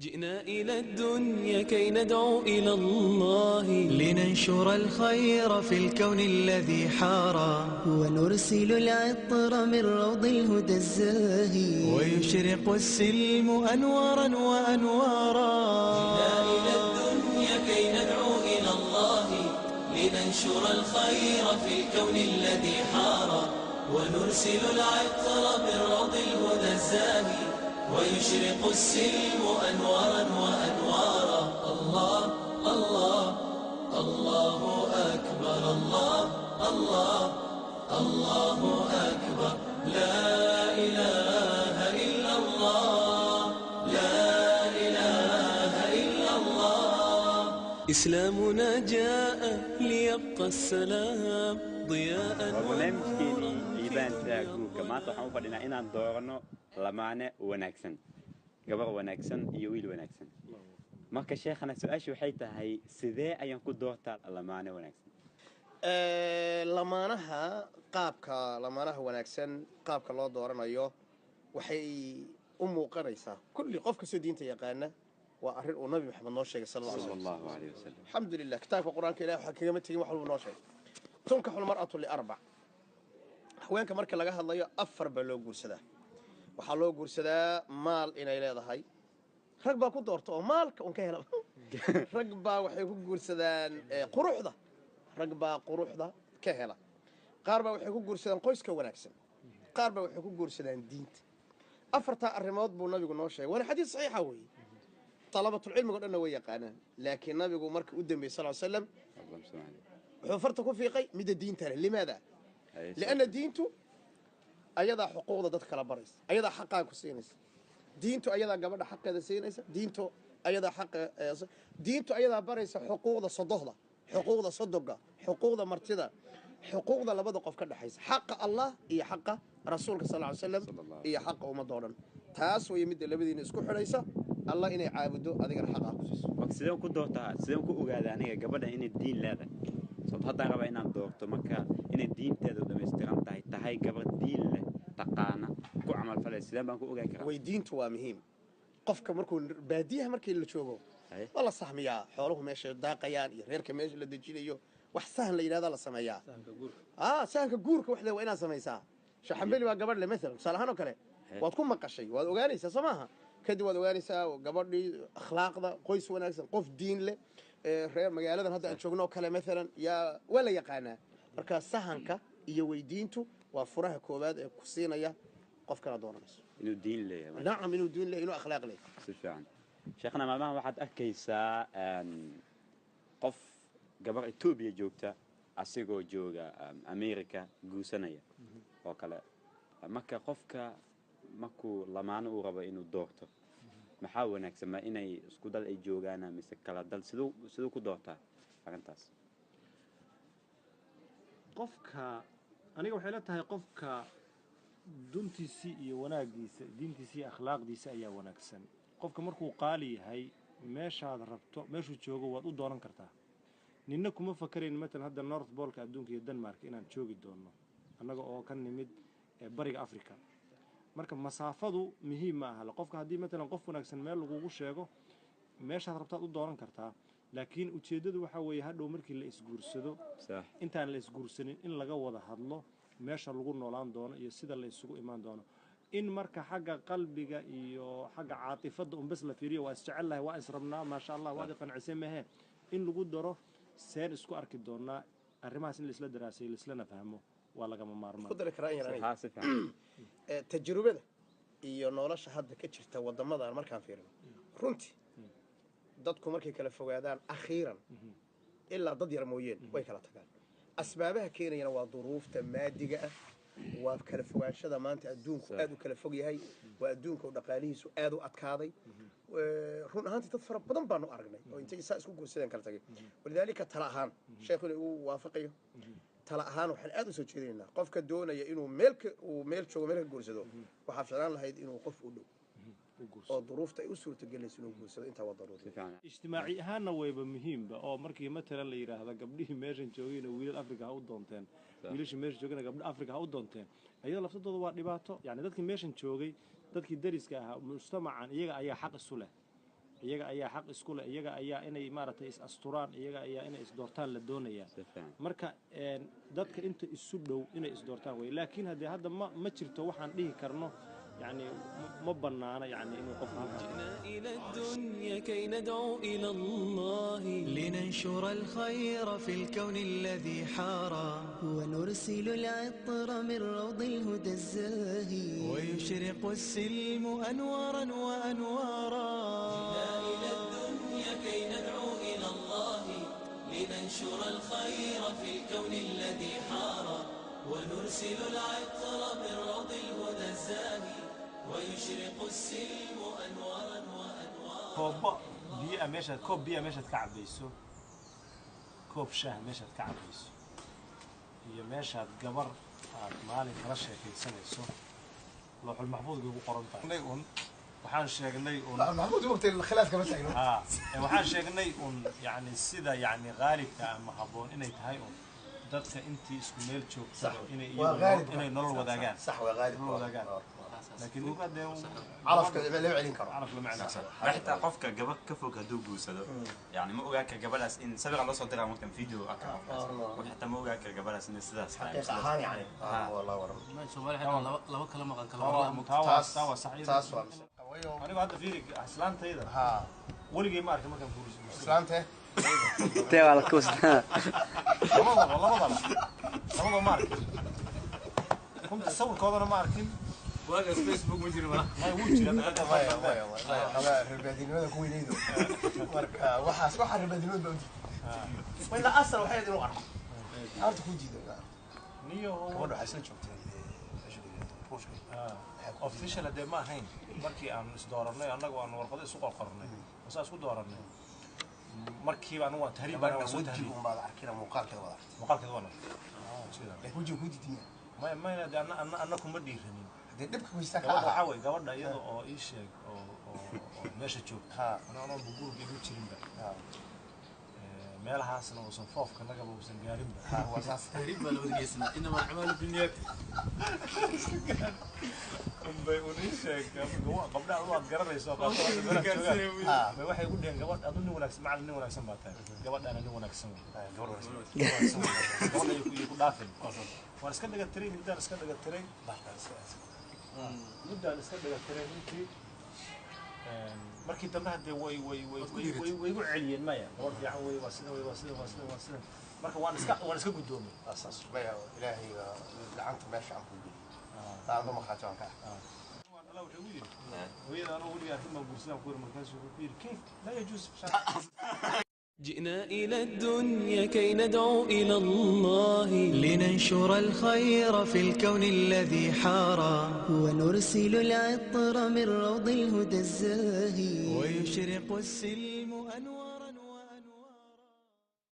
جئنا إلى الدنيا كي ندعو إلى الله، لننشر الخير في الكون الذي حارى، ونرسل العطر من روض الهدى الزاهي، ويشرق السلم أنوارا وأنوارا. جئنا إلى الدنيا كي ندعو إلى الله، لننشر الخير في الكون الذي حارى، ونرسل العطر من روض الهدى الزاهي، ويشرق السلم أنوارا وأنوارا. الله الله الله أكبر، الله الله الله أكبر، لا إله إلا الله، لا إله إلا الله. إسلامنا جاء ليبقى السلام ضياء. Waa barnaamijkeenii Liibaanta Guurka. Maanta waxaan u fadhinaa inaan doorano lamaane wanaagsan, gabar wanaagsan iyo wiil wanaagsan. Marka sheekhana, su-aasha waxay tahay: sidee ayaan ku doortaa lamaane wanaagsan? Lamaanaha, qaabka lamaanaha wanaagsan qaabka loo dooranayo waxay u muuqanaysaa kulli qof kastoo diinta yaqaana. Waa arrin uu Nabi Maxamed noo sheegay sal alla sala alay. Allahu alayh wasalam. Alxamdu lilah, kitaabka Qur-aanka ilahi waxaa kagama tegin, wax walba noo sheegay. تنكح المرأة لأربع. Haweenka marka laga hadlayo, afar baa loo guursadaa. Waxaa loo guursadaa maal inay leedahay. Rag baa ku doorta oo maalka un ka hela. Rag baa waxay ku guursadaan quruxda, rag baa quruxda ka hela. Qaar baa waxay ku guursadaan qoyska wanaagsan. Qaar baa waxay ku guursadaan diinta. Afartaa arrimood buu nabigu noo sheegay, waana xadiis saxiixa weeye. Dalabatulcilmiga o dhanna way yaqaanaan, laakiin nabigu marka u dambeeyey sal slam wuxuu farta ku fiiqay midda diinta leh. لماذا؟ لأن diintu ayadaa xuquuqda dadka kala baraysa, ayadaa xaqaa ku siinaysa. Diintu ayadaa gabadha xaqeeda siinaysa. Diintu ayadaa xaqa, diintu ayadaa baraysa xuquuqda sodohda, xuquuqda sodoga, xuquuqda martida, xuquuqda labada qof ka dhexaysa, xaqa Allah iyo xaqa rasuulka sal ly slam iyo xaqa ummadda o dhan. Taas way midda labadiina isku xidhaysa, Allah inay caabudo, adigana xaqaa ku siiso. Marka sideen ku doortaa, sideen ku ogaada aniga gabadha inay diin leedahay? Sababto haddaan rabaa inaan doorto, marka inay diinteedu dhammaystiran tahay, gabar diin leh, taqaana, ku camalfalay, sideen baan ku ogaan karaa? Weydiintu waa muhiim. Qofka markuu baadiyaha markii la joogo waa la sahmiyaa xooluhu meesha daaqayaan iyo reerka meesha la dejinayo. Wax sahan la yidhahda la sameeyaa, sahanka guurka wax le waa inaad samaysaa. Shaxambeli baa gabadh le maalan, tusaale ahaan oo kale, waad ku maqashay, waad ogaanaysaa, soo maaha? Kadib waad ogaanaysaa gabadhii akhlaaqda, qoys wanaagsan, qof diin leh, reer magaaladan hadda aan joogno oo kale maalan yaa waa la yaqaanaa. Marka sahanka iyo weydiintu waa furaha koowaad ee ku siinaya qofkana dooranayso. Inuu diin leeyahay. Nacam, inuu diin leeyahay, inuu akhlaaq leeyahay. Si fiican. Sheekhna, maalmahan waxaad arkaysaa qof gabar Etoobiya joogta asigoo jooga America guursanaya oo kale. Marka qofka markuu lamaano uu rabo inuu doorto, maxaa wanaagsan? Ma inay isku dal ay joogaana mise kala dal? Siduu ku doortaa arrintaas? Qofka aniga waxay la tahay, qofka duntiisii iyo wanaagiisa, diintiisa iyo akhlaaqdiisa ayaa wanaagsan. Qofka markuu qaali yahay, meeshaad rabto meeshuu joogo waad u doonan kartaa. Ninna kuma fakarayn matalan hadda North Pole-ka adduunka iyo Denmark inaan joogi doono, annaga oo ka nimid bariga Africa. Marka masaafadu muhiim ma aha. Qofka haddii matalan qof wanaagsan meel lagugu sheego, meeshaad rabtaad u dooran kartaa, laakiin ujeeddadu waxaa weeye hadhow markii la isguursado, intaan la isguursanin in laga wada hadlo meesha lagu noolaan doono iyo sida la isugu imaan doono. In marka xagga qalbiga iyo xagga caatifadda un bes la fiiriyo, "Waa isjecellahay, waa israbnaa, maasha Allah, waad i qancisay," mehe, in lagu daro seen isku arki doonaa. Arrimahaas in laisla daraasay, laislana fahmo waa lagama maarmaan. Ku dari karaa in yar aniga? Haa, si fiican. Tajrubada iyo nolosha hadda ka jirta wadamadan markaan fiirino, runtii dadku markay kala fogaadaan, akhiiran ilaa dad yar mooyeen way kala tagaan. Asbaabaha keenayana waa duruufta maadiga ah, waa kala fogaanshada maanta adduunku aad u kala fog yahay, waa adduunka oo dhaqaalihiisu aad u adkaaday. Run ahaantii dad fara badan baanu aragnay oo intay saa isku guursadeen kala tagay. ولذلك tala ahaan, sheekhu inuu igu waafaqayo, tala ahaan waxaan aad u soo jeedinaynaa qofka doonaya inuu meel uu meel joogo meel ka guursado, waxaa ficlaan lahayd inuu qof u dhow oo duruufta ay u suurtagelinayso inuu guursado. Intaa waa daruuri. Si fiican. Ijtimaaci ahaanna wayba muhiimba oo markii matalan la yidhaahdo gabdhihii meeshan joogayna wiilal Afrika ha u doonteen, wiilashii meesha joogayna gabdho Afrika ha u doonteen, ayada laftadooda waa dhibaato. Yani dadkii meeshan joogay, dadkii dariska ahaa, mujtamacan iyaga ayaa xaq isu leh. Iyaga ayaa xaq isku leh, iyaga ayaa inay maaragtay is asturaan, iyaga ayaa inay is doortaan la doonayaa. Si fiican. Marka dadka inta isu dhow inay is doortaan wey, laakiin haddee hadda ma jirto waxaan dhihi karno yani ma bannaana yani inuu qofka halkaas جئنا إلى الدنيا كي ندعو إلى الله. لننشر الخير في الكون الذي حارى. ونرسل العطر من روض الهدى الزاهي. ويشرق السلم أنوارا وأنوارا. إلى الدنيا كي ندعو إلى الله، لننشر الخير في الكون الذي حار، ونرسل العطر من روض الهدى الزاهي، ويشرق السلم أنوارا وأنوارا. Koobbo biyo ah meeshaad, koob biyo ah meeshaad ka cabayso, koob shaah meeshaad ka cabayso iyo meeshaad gabar aad maalin kala sheekaysanayso, looxul maxfuudka ugu qoran tahay un waxaan sheegnay un. Maxamuud, waqti khilaaf kama taagno. Ha, waxaan sheegnay un yani sida yani qaalibka ama habboon inay tahay un dadka intii isku meel joogta inay Waa iyagu qaalib. inay nolol wadaagaan. Sax, waa qaalib. Nolol wadaagaan, laakiin ninka dee Calafka lama celin karo. Calaf lama celin karo. Xitaa qofka gabadh ka fog hadduu guursado, yani ma ogaan kara gabadhaas in sawira loo soo diraa markan video arka qofkaas. Marka xitaa ma ogaan kara gabadhaas inay sidaas tahay. Xaqiiq ahaan yani wallah waran. Soomaali xataa laba kala maqan kala Taa warla. waa taa waa sax iyada. Taas waa Anigu hadda fiiri islaantayda ha weligay ma arkin markaan guursaday. Islaante. Intee waa la kuusnaa? Labadaba ma arkin runta, sawirkoodana ma arkin. Waagaas Facebook ma jirin. Maya, wuu jira. Maya, maya, maya, qaba reerbaadinimada ku weynaydo. Marka waxaas waxa reerbaadinimada baa u diiday wala asal waxay ahayd inuu arko horta ku diido. Niyo. Gabadha waxay isla joogtay meesha la yidhaahdo Ruushka. Official hadee ma ahayn markii aan isdooranay, annagu aan warqado isu qorqornay oo saa isku dooranay, markiiba anigu waan tahriib baan gabadha soo wejiga tahriib. Un baad arkina, muuqaalkeeda wada aragtay. Muuqaalkeeda waan arkay. Laakiin wejiga ku diidan yahay. Maya, dee anna kuma dhiiranin. Haddee dhibka weysta ka Gabadha ahaa. waxaa waye gabadha iyada oo ii sheeg oo meesha joogta Ha. anoo guriga igu jirinba. Ha. Meelahaasna uusan foofka nagaba uusan gaarinba. Ha, waa saas. Tahriib baa la wada geysanaa, inama alacmaalu binniyaat. Unbay un ii sheeg gabdhaha waad garanayso qaarkood meelaha joogaan. Ha. Bay waxay ugu dheheen gabadh adu nin wanaagsan, macallin nin wanaagsan baa tahay, gabadhaana nin wanaagsan wey. Gabadh wanaagsan. Wanaagsan wey. Gabadha iyo ku dhaafin. Waan iska dhaga tiray, muddaan iska dhaga tiray, muddaan iska dhaga tiray runtii. Markii dambe haddee way igu celiyeen, maya, gabadh fiican wey, waa sida wey, waa sida, waa sida, waa sida. Marka waan iska guddoomay. Waa saas. Maya, Ilaahay baa gacanta meel fiican kuu geliyey. Taando markhaati waan ka ah. Waan alla wuxuu igu yidhi hooyada anoo weligaa arrin baan guursadaan ku yiri, markaasuu wuxuu ku yidhi kayf laa yajuus. جئنا إلى الدنيا كي ندعو إلى الله. لننشر الخير في الكون الذي حارى. ونرسل العطر من روض الهدى الزاهي. ويشرق السلم أنوارا.